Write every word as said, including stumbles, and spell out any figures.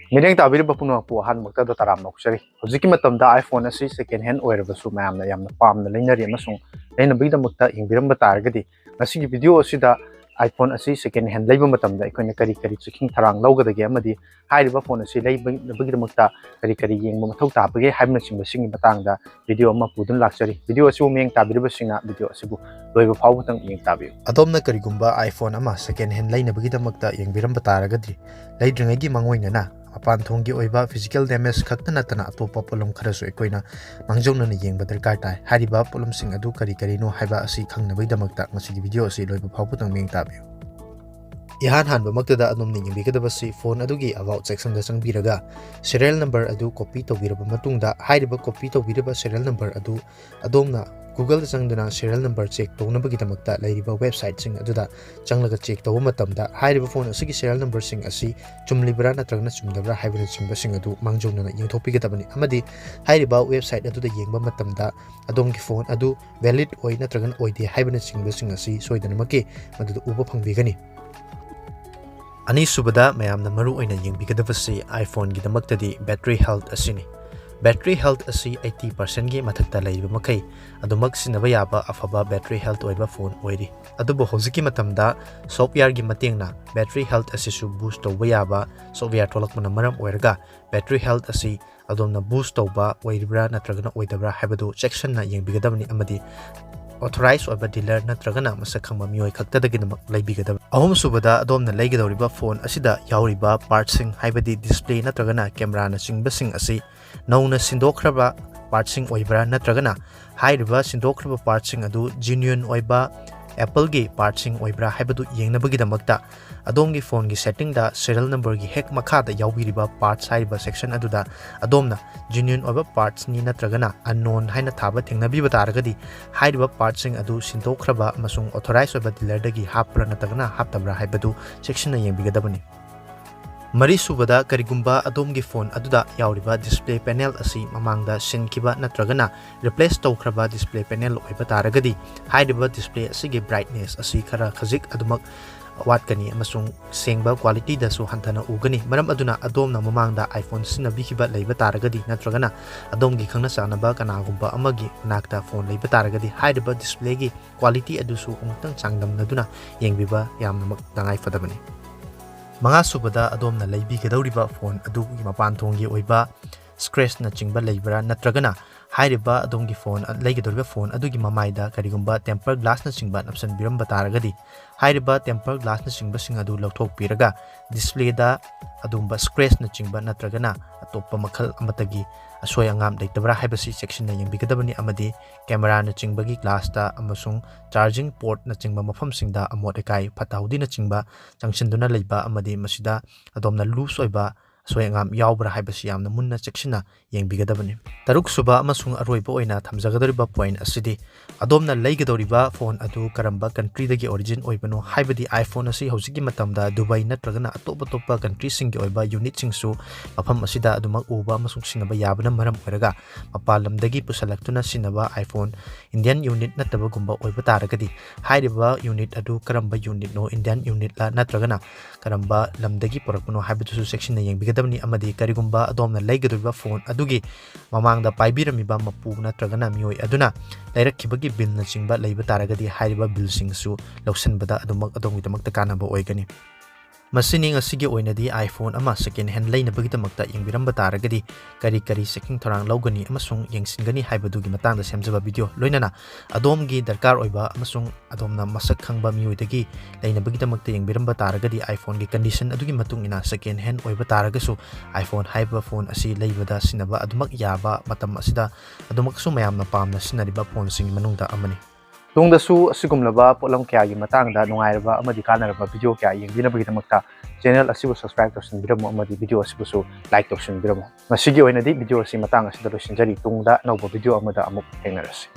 ꯃꯤꯠꯌꯦꯡ ꯇꯥꯕꯤꯔꯤꯕ ꯄꯨꯝꯅꯃꯛꯄꯨ ꯑꯍꯥꯟꯕꯃꯛꯇꯗ ꯇꯔꯥꯝꯅ ꯑꯣꯛꯆꯔꯤ꯫ ꯍꯧꯖꯤꯛꯀꯤ ꯃꯇꯝꯗ iPhone ꯑꯁꯤ second hand ꯑꯣꯏꯔꯕꯁꯨ ꯃꯌꯥꯝꯅ ꯌꯥꯝꯅ ꯄꯥꯝꯅ ꯂꯩꯅꯔꯤ, ꯑꯃꯁꯨꯡ ꯂꯩꯅꯕꯒꯤꯗꯃꯛꯇ ꯌꯦꯡꯕꯤꯔꯝꯕ ꯇꯥꯔꯒꯗꯤ ꯉꯁꯤꯒꯤ video ꯑꯁꯤꯗ iPhone ꯑꯁꯤ second hand ꯂꯩꯕ ꯃꯇꯝꯗ ꯑꯩꯈꯣꯏꯅ ꯀꯔꯤ ꯀꯔꯤ ꯆꯦꯛꯁꯤꯟ ꯊꯧꯔꯥꯡ ꯂꯧꯒꯗꯒꯦ ꯑꯃꯗꯤ ꯍꯥꯏꯔꯤꯕ phone ꯑꯁꯤ ꯂꯩꯕꯒꯤꯗꯃꯛꯇ ꯀꯔꯤ ꯀꯔꯤ ꯌꯦꯡꯕ ꯃꯊꯧ ꯇꯥꯕꯒꯦ ꯍꯥꯏꯕꯅꯆꯤꯡꯕꯁꯤꯡꯒꯤ ꯃꯇꯥꯡꯗ video ꯑꯃ ꯄꯨꯗꯨꯅ ꯂꯥꯛꯆꯔꯤ꯫ Video ꯑꯁꯤꯕꯨ ꯃꯤꯠꯌꯦꯡ ꯇꯥꯕꯤꯔꯤꯕꯁꯤꯡꯅ video ꯑꯁꯤꯕꯨ ꯂꯣꯏꯕ ꯐꯥꯎꯕꯗꯪ ꯌꯦꯡ ꯇꯥꯕꯤꯌꯨ꯫ ꯑꯗꯣꯝꯅ ꯀꯔꯤꯒꯨꯝꯕ iPhone ꯑꯃ second hand ꯂꯩꯅꯕꯒꯤꯗꯃꯛꯇ ꯌꯦꯡꯕꯤꯔꯝꯕ ꯇꯥꯔꯒꯗꯤ, ꯂꯩꯗ꯭ꯔꯤꯉꯩꯒꯤ ꯃꯥꯡꯑꯣꯏꯅꯅ ꯃꯄꯥꯟ ꯊꯣꯡꯒꯤ ꯑꯣꯏꯕ physical damage ꯈꯛꯇ ꯅꯠꯇꯅ ꯑꯇꯣꯞꯄ ꯄꯣꯠꯂꯝ ꯈꯔꯁꯨ ꯑꯩꯈꯣꯏꯅ ꯃꯥꯡꯖꯧꯅꯅ ꯌꯦꯡꯕ ꯗꯔꯀꯥꯔ ꯇꯥꯏ꯫ ꯍꯥꯏꯔꯤꯕ ꯄꯣꯠꯂꯝꯁꯤꯡ ꯑꯗꯨ ꯀꯔꯤ ꯀꯔꯤꯅꯣ ꯍꯥꯏꯕ ꯑꯁꯤ ꯈꯪꯅꯕꯒꯤꯗꯃꯛꯇ ꯉꯁꯤꯒꯤ video ꯑꯁꯤ ꯂꯣꯏꯕ ꯐꯥꯎꯕꯗꯪ ꯃꯤꯠꯌꯦꯡ ꯇꯥꯕꯤꯌꯨ꯫ ꯏꯍꯥꯟ ꯍꯥꯟꯕꯃꯛꯇꯗ ꯑꯗꯣꯝꯅ ꯌꯦꯡꯕꯤꯒꯗꯕꯁꯤ phone ꯑꯗꯨꯒꯤ about sectionꯗ ꯆꯪꯕꯤꯔꯒ serial number ꯑꯗꯨ copy ꯇꯧꯕꯤꯔꯕ ꯃꯇꯨꯡꯗ, ꯍꯥꯏꯔꯤꯕ copy ꯇꯧꯕꯤꯔꯤꯕ serial number ꯑꯗꯨ ꯑꯗꯣꯝꯅ Googleꯗ ꯆꯪꯗꯨꯅ serial number check ꯇꯧꯅꯕꯒꯤꯗꯃꯛꯇ ꯂꯩꯔꯤꯕ websiteꯁꯤꯡ ꯑꯗꯨꯗ ꯆꯪꯂꯒ check ꯇꯧꯕ ꯃꯇꯝꯗ, ꯍꯥꯏꯔꯤꯕ phone ꯑꯁꯤꯒꯤ serial numberꯁꯤꯡ ꯑꯁꯤ ꯆꯨꯝꯂꯤꯕ꯭ꯔꯥ ꯅꯠꯇ꯭ꯔꯒꯅ ꯆꯨꯝꯗꯕ꯭ꯔꯥ ꯍꯥꯏꯕꯅꯆꯤꯡꯕꯁꯤꯡ ꯑꯗꯨ ꯃꯥꯡꯖꯧꯅꯅ ꯌꯦꯡꯊꯣꯛꯄꯤꯒꯗꯕꯅꯤ꯫ ꯑꯃꯗꯤ ꯍꯥꯏꯔꯤꯕ website ꯑꯗꯨꯗ ꯌꯦꯡꯕ ꯃꯇꯝꯗ ꯑꯗꯣꯝꯒꯤ phone ꯑꯗꯨ valid ꯑꯣꯏ ꯅꯠꯇ꯭ꯔꯒꯅ ꯑꯣꯏꯗꯦ ꯍꯥꯏꯕꯅꯆꯤꯡꯕꯁꯤꯡ ꯑꯁꯤ ꯁꯣꯏꯗꯅꯃꯛꯀꯤ ꯃꯗꯨꯗ ꯎꯕ ꯐꯪꯕꯤꯒꯅꯤ꯫ ꯑꯅꯤꯁꯨꯕꯗ ꯃꯌꯥꯝꯅ ꯃꯔꯨ ꯑꯣꯏꯅ ꯌꯦꯡꯕꯤꯒꯗꯕꯁꯤ iPhoneꯒꯤꯗꯃꯛꯇꯗꯤ battery health ꯑꯁꯤꯅꯤ꯫ Battery health ꯑꯁꯤ eighty percentꯒꯤ ꯃꯊꯛꯇ ꯂꯩꯔꯤꯕ ꯃꯈꯩ ꯑꯗꯨꯃꯛ ꯁꯤꯖꯤꯟꯅꯕ ꯌꯥꯕ ꯑꯐꯕ battery health ꯑꯣꯏꯕ phone ꯑꯣꯏꯔꯤ꯫ ꯑꯗꯨꯕꯨ ꯍꯧꯖꯤꯛꯀꯤ ꯃꯇꯝꯗ softwareꯒꯤ ꯃꯇꯦꯡꯅ battery health ꯑꯁꯤꯁꯨ boost ꯇꯧꯕ ꯌꯥꯕ software ꯊꯣꯛꯂꯛꯄꯅ ꯃꯔꯝ ꯑꯣꯏꯔꯒ battery health ꯑꯁꯤ ꯑꯗꯣꯝꯅ boost ꯇꯧꯕ ꯑꯣꯏꯔꯤꯕ꯭ꯔꯥ ꯅꯠꯇ꯭ꯔꯒꯅ ꯑꯣꯏꯗꯕ꯭ꯔꯥ ꯍꯥꯏꯕꯗꯨ ꯆꯦꯛꯁꯤꯟꯅ ꯌꯦꯡꯕꯤꯒꯗꯕꯅꯤ, ꯑꯃꯗꯤ authorized ꯑꯣꯏꯕ dealer ꯅꯠꯇ꯭ꯔꯒꯅ ꯃꯁꯛ ꯈꯪꯕ ꯃꯤꯑꯣꯏ ꯈꯛꯇꯗꯒꯤꯗꯃꯛ ꯂꯩꯕꯤꯒꯗꯕꯅꯤ꯫ ꯑꯍꯨꯝꯁꯨꯕꯗ, ꯑꯗꯣꯝꯅ ꯂꯩꯒꯗꯧꯔꯤꯕ phone ꯑꯁꯤꯗ ꯌꯥꯎꯔꯤꯕ partꯁꯤꯡ, ꯍꯥꯏꯕꯗꯤ display ꯅꯠꯇ꯭ꯔꯒꯅ cameraꯅꯆꯤꯡꯕꯁꯤꯡ ꯑꯁꯤ ꯅꯧꯅ ꯁꯤꯟꯗꯣꯛꯈ꯭ꯔꯕ partꯁꯤꯡ ꯑꯣꯏꯕ꯭ꯔꯥ ꯅꯠꯇ꯭ꯔꯒꯅ ꯍꯥꯏꯔꯤꯕ ꯁꯤꯟꯗꯣꯛꯈ꯭ꯔꯕ partꯁꯤꯡ ꯑꯗꯨ genuine ꯑꯣꯏꯕ Appleꯒꯤ partꯁꯤꯡ ꯑꯣꯏꯕ꯭ꯔꯥ ꯍꯥꯏꯕꯗꯨ ꯌꯦꯡꯅꯕꯒꯤꯗꯃꯛꯇ, ꯑꯗꯣꯝꯒꯤ phoneꯒꯤ settingꯗ serial numberꯒꯤ ꯍꯦꯛ ꯃꯈꯥꯗ ꯌꯥꯎꯕꯤꯔꯤꯕ parts ꯍꯥꯏꯔꯤꯕ section ꯑꯗꯨꯗ ꯑꯗꯣꯝꯅ genuine ꯑꯣꯏꯕ partsꯅꯤ ꯅꯠꯇ꯭ꯔꯒꯅ unknown ꯍꯥꯏꯅ ꯊꯥꯕ ꯊꯦꯡꯅꯕꯤꯕ ꯇꯥꯔꯒꯗꯤ, ꯍꯥꯏꯔꯤꯕ partꯁꯤꯡ ꯑꯗꯨ ꯁꯤꯟꯗꯣꯛꯈ꯭ꯔꯕ ꯑꯃꯁꯨꯡ authorized ꯑꯣꯏꯕ dealerꯗꯒꯤ ꯍꯥꯞꯄ꯭ꯔꯥ ꯅꯠꯇ꯭ꯔꯒꯅ ꯍꯥꯞꯇꯕ꯭ꯔꯥ ꯍꯥꯏꯕꯗꯨ ꯆꯦꯛꯁꯤꯟꯅ ꯌꯦꯡꯕꯤꯒꯗꯕꯅꯤ꯫ ꯃꯔꯤꯁꯨꯕꯗ, ꯀꯔꯤꯒꯨꯝꯕ ꯑꯗꯣꯝꯒꯤ phone ꯑꯗꯨꯗ ꯌꯥꯎꯔꯤꯕ display panel ꯑꯁꯤ ꯃꯃꯥꯡꯗ ꯁꯤꯟꯈꯤꯕ ꯅꯠꯇ꯭ꯔꯒꯅ replace ꯇꯧꯈ꯭ꯔꯕ display panel ꯑꯣꯏꯕ ꯇꯥꯔꯒꯗꯤ, ꯍꯥꯏꯔꯤꯕ display ꯑꯁꯤꯒꯤ brightness ꯑꯁꯤ ꯈꯔ ꯈꯖꯤꯛ ꯑꯗꯨꯃꯛ ꯋꯥꯠꯀꯅꯤ ꯑꯃꯁꯨꯡ ꯁꯦꯡꯕ qualityꯗꯁꯨ ꯍꯟꯊꯅ ꯎꯒꯅꯤ꯫ ꯃꯔꯝ ꯑꯗꯨꯅ ꯑꯗꯣꯝꯅ ꯃꯃꯥꯡꯗ iPhone ꯁꯤꯖꯤꯟꯅꯕꯤꯈꯤꯕ ꯂꯩꯕ ꯇꯥꯔꯒꯗꯤ ꯅꯠꯇ꯭ꯔꯒꯅ ꯑꯗꯣꯝꯒꯤ ꯈꯪꯅ ꯆꯥꯟꯅꯕ ꯀꯅꯥꯒꯨꯝꯕ ꯑꯃꯒꯤ ꯃꯅꯥꯛꯇ phone ꯂꯩꯕ ꯇꯥꯔꯒꯗꯤ ꯍꯥꯏꯔꯤꯕ displayꯒꯤ quality ꯑꯗꯨꯁꯨ ꯑꯃꯨꯛꯇꯪ ꯆꯥꯡꯗꯝꯅꯗꯨꯅ ꯌꯦꯡꯕꯤꯕ ꯌꯥꯝꯅꯃꯛ ꯇꯉꯥꯏ ꯐꯗꯕꯅꯤ꯫ ꯃꯉꯥꯁꯨꯕꯗ, ꯑꯗꯣꯝꯅ ꯂꯩꯕꯤꯒꯗꯧꯔꯤꯕ phone ꯑꯗꯨꯒꯤ ꯃꯄꯥꯟ ꯊꯣꯡꯒꯤ ꯑꯣꯏꯕ scratchꯅꯆꯤꯡꯕ ꯂꯩꯕ꯭ꯔꯥ ꯅꯠꯇ꯭ꯔꯒꯅ ꯍꯥꯏꯔꯤꯕ ꯑꯗꯣꯝꯒꯤ phone, ꯂꯩꯒꯗꯧꯔꯤꯕ phone ꯑꯗꯨꯒꯤ ꯃꯃꯥꯏꯗ ꯀꯔꯤꯒꯨꯝꯕ tempered glassꯅꯆꯤꯡꯕ ꯅꯞꯁꯤꯟꯕꯤꯔꯝꯕ ꯇꯥꯔꯒꯗꯤ ꯍꯥꯏꯔꯤꯕ tempered glassꯅꯆꯤꯡꯕꯁꯤꯡ ꯑꯗꯨ ꯂꯧꯊꯣꯛꯄꯤꯔꯒ displayꯗ ꯑꯗꯨꯒꯨꯝꯕ scratchꯅꯆꯤꯡꯕ ꯅꯠꯇ꯭ꯔꯒꯅ ꯑꯇꯣꯞꯄ ꯃꯈꯜ ꯑꯃꯠꯇꯒꯤ ꯑꯁꯣꯏ ꯑꯉꯥꯝ ꯂꯩꯇꯕ꯭ꯔꯥ ꯍꯥꯏꯕꯁꯤ ꯆꯦꯛꯁꯤꯟꯅ ꯌꯦꯡꯕꯤꯒꯗꯕꯅꯤ꯫ ꯑꯃꯗꯤ cameraꯅꯆꯤꯡꯕꯒꯤ glassꯇ ꯑꯃꯁꯨꯡ charging portꯅꯆꯤꯡꯕ ꯃꯐꯝꯁꯤꯡꯗ ꯑꯃꯣꯠ ꯑꯀꯥꯏ, ꯐꯠꯇ ꯍꯥꯎꯗꯤꯅꯆꯤꯡꯕ ꯆꯪꯁꯤꯟꯗꯨꯅ ꯂꯩꯕ ꯑꯃꯗꯤ ꯃꯁꯤꯗ ꯑꯗꯣꯝꯅ loose ꯑꯣꯏꯕ ꯑꯁꯣꯏ ꯑꯉꯥꯝ ꯌꯥꯎꯕ꯭ꯔꯥ ꯍꯥꯏꯕꯁꯤ ꯌꯥꯝꯅ ꯃꯨꯟꯅ ꯆꯦꯛꯁꯤꯟꯅ ꯌꯦꯡꯕꯤꯒꯗꯕꯅꯤ꯫ ꯇꯔꯨꯛꯁꯨꯕ ꯑꯃꯁꯨꯡ ꯑꯔꯣꯏꯕ ꯑꯣꯏꯅ ꯊꯝꯖꯒꯗꯧꯔꯤꯕ point ꯑꯁꯤꯗꯤ ꯑꯗꯣꯝꯅ ꯂꯩꯒꯗꯧꯔꯤꯕ phone ꯑꯗꯨ ꯀꯔꯝꯕ countryꯗꯒꯤ origin ꯑꯣꯏꯕꯅꯣ, ꯍꯥꯏꯕꯗꯤ iPhone ꯑꯁꯤ ꯍꯧꯖꯤꯛꯀꯤ ꯃꯇꯝꯗ ꯗꯨꯕꯥꯏ ꯅꯠꯇ꯭ꯔꯒꯅ ꯑꯇꯣꯞ ꯑꯇꯣꯞꯄ countryꯁꯤꯡꯒꯤ ꯑꯣꯏꯕ unitꯁꯤꯡꯁꯨ ꯃꯐꯝ ꯑꯁꯤꯗ ꯑꯗꯨꯃꯛ ꯎꯕ ꯑꯃꯁꯨꯡ ꯁꯤꯖꯤꯟꯅꯕ ꯌꯥꯕꯅ ꯃꯔꯝ ꯑꯣꯏꯔꯒ ꯃꯄꯥꯟ ꯂꯝꯗꯒꯤ ꯄꯨꯁꯜꯂꯛꯇꯨꯅ ꯁꯤꯖꯤꯟꯅꯕ iPhone Indian unit ꯅꯠꯇꯕꯒꯨꯝꯕ ꯑꯣꯏꯕ ꯇꯥꯔꯒꯗꯤ ꯍꯥꯏꯔꯤꯕ unit ꯑꯗꯨ ꯀꯔꯝꯕ unitꯅꯣ, Indian unitꯂ ꯅꯠꯇ꯭ꯔꯒꯅ ꯀꯔꯝꯕ ꯂꯝꯗꯒꯤ ꯄꯨꯔꯛꯄꯅꯣ ꯍꯥꯏꯕꯗꯨꯁꯨ ꯆꯦꯛꯁꯤꯟꯅ ꯌꯦꯡꯕꯤꯒꯗꯕꯅꯤ꯫ ꯑꯃꯗꯤ ꯀꯔꯤꯒꯨꯝꯕ ꯑꯗꯣꯝꯅ ꯂꯩꯒꯗꯧꯔꯤꯕ phone ꯑꯗꯨꯒꯤ ꯃꯃꯥꯡꯗ ꯄꯥꯏꯕꯤꯔꯝꯃꯤꯕ ꯃꯄꯨ ꯅꯠꯇ꯭ꯔꯒꯅ ꯃꯤꯑꯣꯏ ꯑꯗꯨꯅ ꯂꯩꯔꯛꯈꯤꯕꯒꯤ billꯅꯆꯤꯡꯕ ꯂꯩꯕ ꯇꯥꯔꯒꯗꯤ ꯍꯥꯏꯔꯤꯕ billꯁꯤꯡꯁꯨ ꯂꯧꯁꯤꯟꯕꯗ ꯑꯗꯨꯃꯛ ꯑꯗꯣꯝꯒꯤꯗꯃꯛꯇ ꯀꯥꯟꯅꯕ ꯑꯣꯏꯒꯅꯤ꯫ ꯃꯁꯤꯅꯤ ꯉꯁꯤꯒꯤ ꯑꯣꯏꯅꯗꯤ iPhone ꯑꯃ second hand ꯂꯩꯅꯕꯒꯤꯗꯃꯛꯇ ꯌꯦꯡꯕꯤꯔꯝꯕ ꯇꯥꯔꯒꯗꯤ ꯀꯔꯤ ꯀꯔꯤ checking ꯊꯧꯔꯥꯡ ꯂꯧꯒꯅꯤ ꯑꯃꯁꯨꯡ ꯌꯦꯡꯁꯤꯟꯒꯅꯤ ꯍꯥꯏꯕꯗꯨꯒꯤ ꯃꯇꯥꯡꯗ ꯁꯦꯝꯖꯕ video꯫ ꯂꯣꯏꯅꯅ ꯑꯗꯣꯝꯒꯤ ꯗꯔꯀꯥꯔ ꯑꯣꯏꯕ ꯑꯃꯁꯨꯡ ꯑꯗꯣꯝꯅ ꯃꯁꯛ ꯈꯪꯕ ꯃꯤꯑꯣꯏꯗꯒꯤ ꯂꯩꯅꯕꯒꯤꯗꯃꯛꯇ ꯌꯦꯡꯕꯤꯔꯝꯕ ꯇꯥꯔꯒꯗꯤ iPhoneꯒꯤ condition ꯑꯗꯨꯒꯤ ꯃꯇꯨꯡ ꯏꯟꯅ second hand ꯑꯣꯏꯕ ꯇꯥꯔꯒꯁꯨ iPhone ꯍꯥꯏꯔꯤꯕ phone ꯑꯁꯤ ꯂꯩꯕꯗ ꯁꯤꯖꯤꯟꯅꯕ ꯑꯗꯨꯃꯛ ꯌꯥꯕ, ꯃꯇꯝ ꯑꯁꯤꯗ ꯑꯗꯨꯃꯛꯁꯨ ꯃꯌꯥꯝꯅ ꯄꯥꯝꯅ ꯁꯤꯖꯤꯟꯅꯔꯤꯕ phoneꯁꯤꯡꯒꯤ ꯃꯅꯨꯡꯗ ꯑꯃꯅꯤ꯫ ꯇꯨꯡꯗꯁꯨ ꯑꯁꯤꯒꯨꯝꯂꯕ ꯄꯣꯠꯂꯝ ꯀꯌꯥꯒꯤ ꯃꯇꯥꯡꯗ ꯅꯨꯡꯉꯥꯏꯔꯕ ꯑꯃꯗꯤ ꯀꯥꯟꯅꯔꯕ video ꯀꯌꯥ ꯌꯦꯡꯕꯤꯅꯕꯒꯤꯗꯃꯛꯇ channel ꯑꯁꯤꯕꯨ subscribe ꯇꯧꯁꯤꯟꯕꯤꯔꯝꯃꯨ ꯑꯃꯗꯤ video ꯑꯁꯤꯕꯨꯁꯨ like ꯇꯧꯁꯤꯟꯕꯤꯔꯝꯃꯨ꯫ ꯉꯁꯤꯒꯤ ꯑꯣꯏꯅꯗꯤ video ꯑꯁꯤ ꯃꯇꯥꯡ ꯑꯁꯤꯗ ꯂꯣꯏꯁꯤꯟꯖꯔꯤ꯫ ꯇꯨꯡꯗ ꯑꯅꯧꯕ video ꯑꯃꯗ ꯑꯃꯨꯛ ꯊꯦꯡꯅꯔꯁꯤ꯫